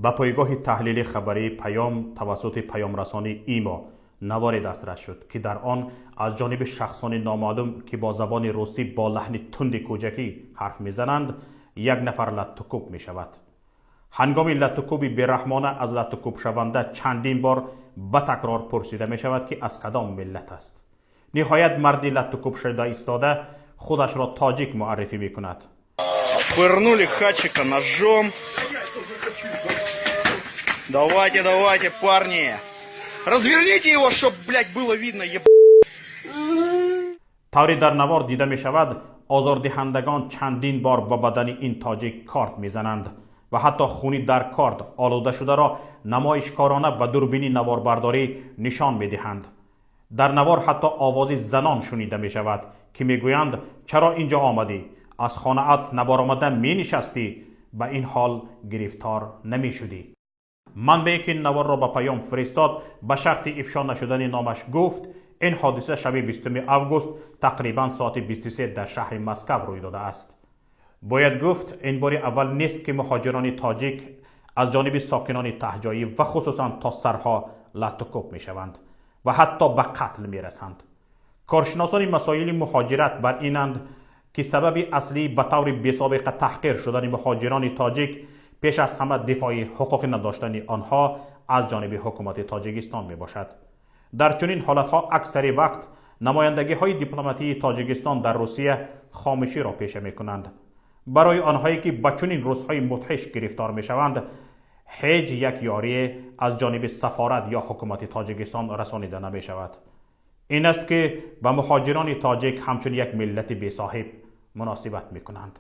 Ба пойгоҳи таҳлили хабарии Паём тавассути паёмрасони Имо наворе дастрас шуд, ки дар он аз ҷониби шахсони номаълум, ки бо забони русӣ бо лаҳни тунди кӯчакӣ ҳарф мезананд, як нафар латтукӯб мешавад. Ҳангоми латтукӯби бераҳмона аз латтукӯбшаванда чандин бор ба такрор пурсида мешавад, ки аз кадом миллат аст. Ниҳоят марди латтукӯбшуда истода худашро тоҷик муаррифӣ мекунад. Пырнули хачика ножом. Давайте, давайте, парни. Разверните его, чтоб, блядь, было видно, еб... Тавре дар навор дида мешавад, озордиҳандагон чандин бор ба бадани ин тоҷик корд мезананд ва ҳатто хуни дар корд олуда шударо намоишкорона ба дурбини наворбардорӣ нишон медиҳанд. Дар навор ҳатто овози занон шунида мешавад, ки мегӯянд: «Чаро инҷо омадӣ? Аз хонаат набаромада менишастӣ, ба ин ҳол гирифтор намешудӣ». Манбае, ки наворро ба Паём фиристод, ба шарти ифшо нашудани номаш гуфт, ин ҳодиса шаби 20 август тақрибан соати 23 дар шаҳри Москав рӯй додааст. Бояд гуфт, ин бори аввал нест, ки муҳоҷирони тоҷик аз ҷониби сокинони таҳҷоӣ ва хусусан тоссарҳо латтукӯб мешаванд ва ҳатто ба қатл мерасанд. Коршиносони масоили муҳоҷират бар инанд, ки сабаби аслии ба таври бесобиқа таҳқир шудани муҳоҷирони тоҷик пеш аз ҳама дифои ҳуқуқӣ надоштани онҳо аз ҷониби ҳукумати Тоҷикистон мебошад. Дар чунин ҳолатҳо аксари вақт намояндагиҳои дипломатии Тоҷикистон дар Русия хомӯширо пеша мекунанд. Барои онҳое, ки ба чунин рӯзҳои мудҳиш гирифтор мешаванд, ҳеҷ як ёрие аз ҷониби сафорат ё ҳукумати Тоҷикистон расонида намешавад. Ин аст, ки ба муҳоҷирони тоҷик ҳамчун як миллати бесоҳиб муносибат мекунанд.